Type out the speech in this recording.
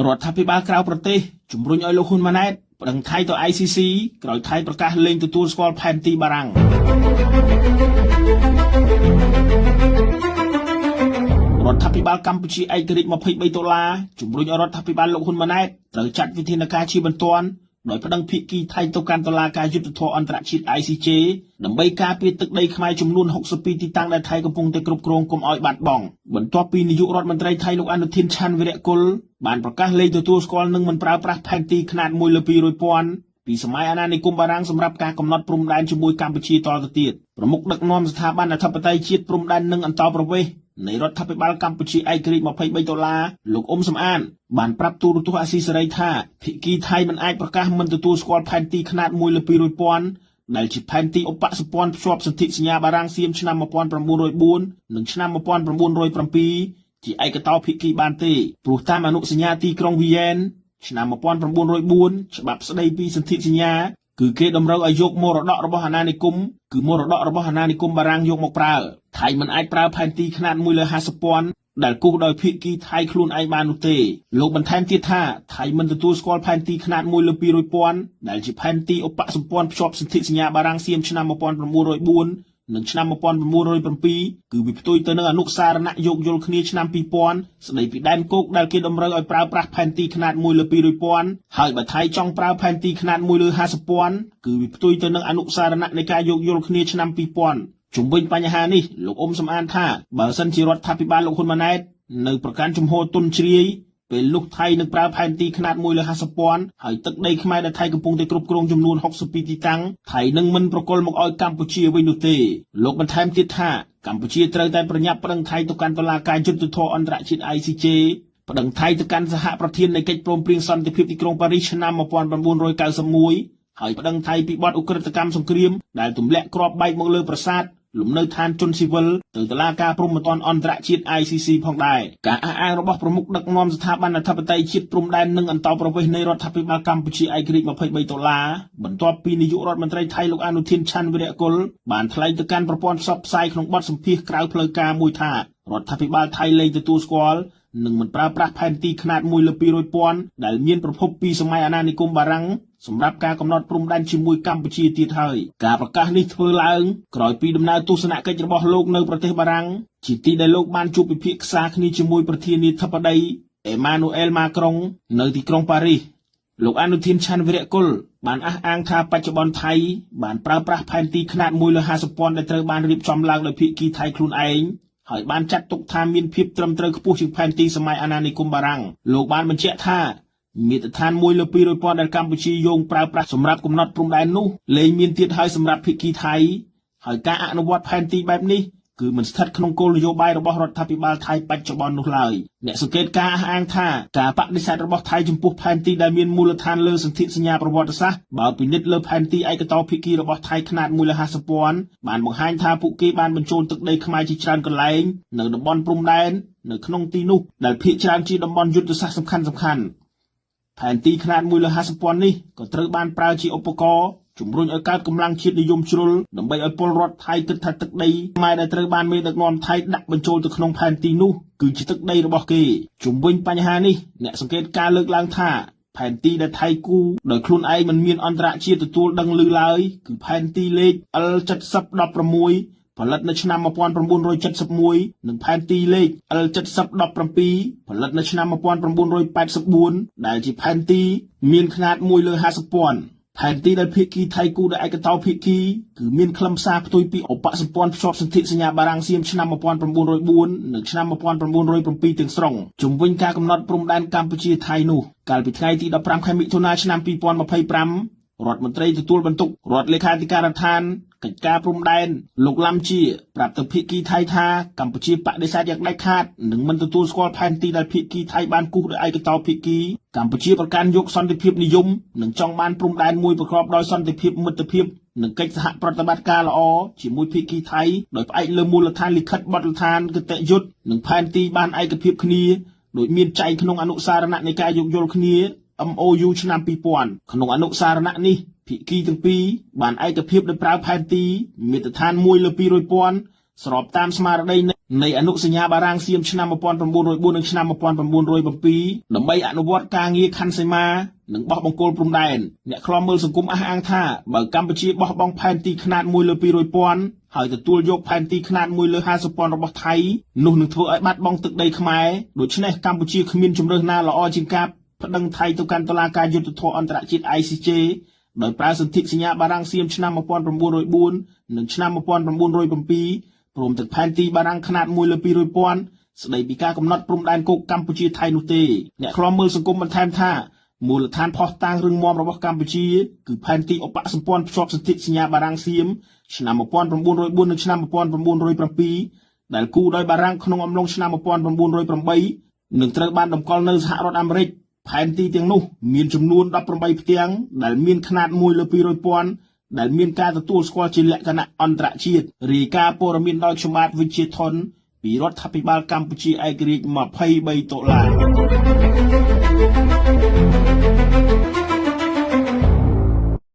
រដ្ឋាភិបាលក្រៅប្រទេសជំរុញឲ្យលោកហ៊ុនម៉ាណែតប្តឹងថៃទៅ ICC ក្រោយថៃប្រកាសលែងទទួលស្គាល់ផែនទីបារាំងរដ្ឋាភិបាលកម្ពុជាឯករាជ្យ23ដុល្លារជំរុញឲ្យរដ្ឋាភិបាលលោកហ៊ុនម៉ាណែតត្រូវចាត់វិធានការជាបន្ទាន់ដោយប្តឹងភាគីថៃទៅកាន់តុលាការយុត្តិធម៌អន្តរជាតិ ICJ ដើម្បីការពារទឹកដីខ្មែរចំនួន62ទីតាំងដែលថៃកំពុងតែគ្រប់គ្រងកុំឲ្យបាត់បង់បន្ទាប់ពីនាយករដ្ឋមន្ត្រីថៃលោកអនុធីនឆាន់វិរៈគុលបានប្រកាសលែងទទួលស្គាល់និងមិនប្រើប្រាស់ផែនទីខ្នាត1លើ200ពាន់ពីសម័យអាណានិគមបារាំងសម្រាប់ការកំណត់ព្រំដែនជាមួយកម្ពុជាតទៅទៀតប្រមុខដឹកនាំស្ថាប័នអធិបតេយ្យជាតិព្រំដែននិងអន្តោប្រវេសន៍នៃរដ្ឋាភិបាលកម្ពុជាឯករាជ្យ23ដុល្លារលោកអ៊ុំសំអានបានប្រាប់ទូរទស្សន៍អាស៊ីសេរីថាភាគីថៃមិនអាចប្រកាសមិនទទួលស្គាល់ផែនទីខ្នាត1លើ200ពាន់ដែលជាផែនទីឧបសម្ព័ន្ធភ្ជាប់សន្ធិសញ្ញាបារាំងសៀមឆ្នាំ1904និងឆ្នាំ1907ជាឯកតោភាគីបានទេព្រោះតាមអនុសញ្ញាទីក្រុងវីយ៉ែនឆ្នាំ1904ច្បាប់ស្តីពីសន្ធិសញ្ញាគឺគេតម្រូវឲ្យយកមរតករបស់អាណានិគមគឺមរតករបស់អាណានិគមបារាំងយកមកប្រើថៃមិនអាចប្រើផែនទីខ្នាត1លើ50ពាន់ដែលគូសដោយភាគីថៃខ្លួនឯងបាននោះទេលោកបន្ថែមទៀតថាថៃមិនទទួលស្គាល់ផែនទីខ្នាត1លើ200ពាន់ដែលជាផែនទីឧបសម្ព័ន្ធភ្ជាប់សន្ធិសញ្ញាបារាំងសៀមឆ្នាំ1904និងឆ្នាំ1907គឺវាផ្ទុយទៅនឹងអនុសារណៈយោគយល់គ្នាឆ្នាំ2000ស្ដីពីដែនគោកដែលគេតម្រូវឲ្យប្រើប្រាស់ផែនទីខ្នាត1លើ200ពាន់ហើយបើថៃចង់ប្រើផែនទីខ្នាត1លើ50ពាន់គឺវាផ្ទុយទៅនឹងអនុសារណៈនៃការយោគយល់គ្នាឆ្នាំ2000ជុំវិញបញ្ហានេះលោកអ៊ុំសំអានថាបើសិនជារដ្ឋាភិបាលលោកហ៊ុនម៉ាណែតនៅប្រកាន់ជំហរទុនជ្រាយពេលលុះថៃនឹងប្រើផែនទីខ្នាត1លើ50ពាន់ហើយទឹកដីខ្មែរដែលថៃកំពុងតែគ្រប់គ្រងចំនួន62ទីតាំងថៃនឹងមិនប្រគល់មកឲ្យកម្ពុជាវិញនោះទេលោកបន្ថែមទៀតថាកម្ពុជាត្រូវតែប្រញាប់ប្តឹងថៃទៅកាន់តុលាការយុត្តិធម៌អន្តរជាតិ ICJ ប្តឹងថៃទៅកាន់សហប្រធាននៃកិច្ចព្រមព្រៀងសន្តិភាពទីក្រុងប៉ារីសឆ្នាំ1991ហើយប្តឹងថៃពីបទឧក្រិដ្ឋកម្មសង្គ្រាមដែលទម្លាក់គ្រាប់បែកមកលើប្រាសាទលំនៅឋានជនស៊ីវិលទៅតុលាការព្រហ្មទណ្ឌអន្តរជាតិ ICC ផងដែរការអះអាងរបស់ប្រមុខដឹកនាំស្ថាប័នអធិបតេយ្យជាតិព្រំដែននិងអន្តោប្រវេសន៍នៃរដ្ឋាភិបាលកម្ពុជាឯករាជ្យ23ដុល្លារបន្ទាប់ពីនាយករដ្ឋមន្ត្រីថៃលោកអនុធីនឆាន់វិរៈគុលបានថ្លែងទៅកាន់ប្រព័ន្ធផ្សព្វផ្សាយក្នុងបទសម្ភាសន៍ក្រៅផ្លូវការមួយថារដ្ឋាភិបាលថៃលែងទទួលស្គាល់និងមិនប្រើប្រាស់ផែនទីខ្នាត1លើ200ពាន់ដែលមានប្រភពពីសម័យអាណានិគមបារាំងសម្រាប់ការកំណត់ព្រំដែនជាមួយកម្ពុជាទៀតហើយការប្រកាសនេះធ្វើឡើងក្រោយពីដំណើរទស្សនកិច្ចរបស់លោកនៅប្រទេសបារាំងជាទីដែលលោកបានជួបពិភាក្សាគ្នាជាមួយប្រធានាធិបតីអេម៉ានូអែលម៉ាក្រុងនៅទីក្រុងប៉ារីសលោកអនុធីនឆាន់វិរៈគុលបានអះអាងថាបច្ចុប្បន្នថៃបានប្រើប្រាស់ផែនទីខ្នាត1លើ50ពាន់ដែលត្រូវបានរៀបចំឡើងដោយភាគីថៃខ្លួនឯងហើយបានចាត់ទុកថាមានភាពត្រឹមត្រូវខ្ពស់ជាងផែនទីសម័យអាណានិគមបារាំងលោកបានបញ្ជាក់ថាមាត្រដ្ឋាន1លើ200ពាន់ដែលកម្ពុជាយោងប្រើប្រាស់សម្រាប់កំណត់ព្រំដែននោះលែងមានទៀតហើយសម្រាប់ភាគីថៃហើយការអនុវត្តផែនទីបែបនេះគឺមិនស្ថិតក្នុងគោលនយោបាយរបស់រដ្ឋាភិបាលថៃបច្ចុប្បន្ននោះឡើយអ្នកសង្កេតការអះអាងថាការបដិសេធរបស់ថៃចំពោះផែនទីដែលមានមូលដ្ឋានលើសន្ធិសញ្ញាប្រវត្តិសាស្ត្របើពិនិត្យលើផែនទីឯកតោភាគីរបស់ថៃខ្នាត1លើ50ពាន់បានបង្ហាញថាពួកគេបានបញ្ចូលទឹកដីខ្មែរជាច្រើនកន្លែងនៅតំបន់ព្រំដែននៅក្នុងទីនោះដែលភាគច្រើនជាតំបន់យុទ្ធសាស្ត្រសំខាន់ៗផែនទីខ្នាត1លើ50ពាន់នេះក៏ត្រូវបានប្រើជាឧបករណ៍ជំរុញឲ្យកើតកម្លាំងជាតិនិយមជ្រុលដើម្បីឲ្យពលរដ្ឋថៃគិតថាទឹកដីខ្មែរដែលត្រូវបានមេដឹកនាំថៃដាក់បញ្ចូលទៅក្នុងផែនទីនោះគឺជាទឹកដីរបស់គេជុំវិញបញ្ហានេះអ្នកសង្កេតការលើកឡើងថាផែនទីដែលថៃគូដោយខ្លួនឯងមិនមានអន្តរជាតិទទួលដឹងឮឡើយគឺផែនទីលេខ L7016 ផលិតនៅឆ្នាំ1971និងផែនទីលេខ L7017 ផលិតនៅឆ្នាំ1984ដែលជាផែនទីមានខ្នាត1លើ50ពាន់ផែនទីដែលភាគីថៃគូដោយឯកតោភាគីគឺមានខ្លឹមសារផ្ទុយពីឧបសម្ព័ន្ធភ្ជាប់សន្ធិសញ្ញាបារាំងសៀមឆ្នាំ1904និងឆ្នាំ1907ទាំងស្រុងជុំវិញការកំណត់ព្រំដែនកម្ពុជាថៃនោះកាលពីថ្ងៃទី15ខែមិថុនាឆ្នាំ2025រដ្ឋមន្ត្រីទទួលបន្ទុករដ្ឋលេខាធិការដ្ឋានកិច្ចការព្រំដែនលោកឡាំជាប្រាប់ទៅភាគីថៃថាកម្ពុជាបដិសេធយ៉ាងដាច់ខាតនឹងមិនទទួលស្គាល់ផែនទីដែលភាគីថៃបានគូសដោយឯកតោភាគីកម្ពុជាប្រកាន់យកសន្តិភាពនិយមនិងចង់បានព្រំដែនមួយប្រកបដោយសន្តិភាពមិត្តភាពនិងកិច្ចសហប្រតិបត្តិការល្អជាមួយភាគីថៃដោយផ្អែកលើមូលដ្ឋានលិខិតបទដ្ឋានគតិយុត្តនិងផែនទីបានឯកភាពគ្នាដោយមានចែងក្នុងអនុសារណៈនៃការយោគយល់គ្នា MOU ឆ្នាំ2000ក្នុងអនុសារណៈនេះភាគីទាំងពីរបានឯកភាពដោយប្រើផែនទីមាត្រដ្ឋាន1លើ200ពាន់ស្របតាមស្មារតីនៃ នៃអនុសញ្ញាបារាំងសៀមឆ្នាំ1904និងឆ្នាំ1907ដើម្បីអនុវត្តការងារខណ្ឌសីមានិងបោះបង្គោលព្រំដែនអ្នកឃ្លាំមើលសង្គមអះអាងថាបើកម្ពុជាបោះបង់ផែនទីខ្នាត1លើ200ពាន់ហើយទទួលយកផែនទីខ្នាត1លើ50ពាន់របស់ថៃនោះនឹងធ្វើឲ្យបាត់បង់ទឹកដីខ្មែរដូច្នេះកម្ពុជាគ្មានជម្រើសណាល្អជាងការប្តឹងថៃទៅកាន់តុលាការយុត្តិធម៌អន្តរជាតិ ICJ ដោយប្រើសន្ធិសញ្ញាបារាំងសៀមឆ្នាំ1904និងឆ្នាំ1907ព្រមទាំងផែនទីបារាំងខ្នាត1លើ200ពាន់ស្ដីពីការកំណត់ព្រំដែនគោកកម្ពុជាថៃនោះទេអ្នកឃ្លាំមើលសង្គមបន្ថែមថាមូលដ្ឋានភស្តុតាងរឹងមាំរបស់កម្ពុជាគឺផែនទីឧបសម្ព័ន្ធភ្ជាប់សន្ធិសញ្ញាបារាំងសៀមឆ្នាំ1904និងឆ្នាំ1907ដែលគូដោយបារាំងក្នុងអំឡុងឆ្នាំ1908និងត្រូវបានតម្កល់នៅសហរដ្ឋអាមេរិកផែនទីទាំងនោះមានចំនួន18ផ្ទាំងដែលមានខ្នាត1លើ200ពាន់ដែលមានការទទួលស្គាល់ជាលក្ខណៈអន្តរជាតិរាយការណ៍ព័ត៌មានដោយខ្ញុំបាទវិជ្ជាថនពីរដ្ឋាភិបាលកម្ពុជាឯករាជ្យ23តុលា។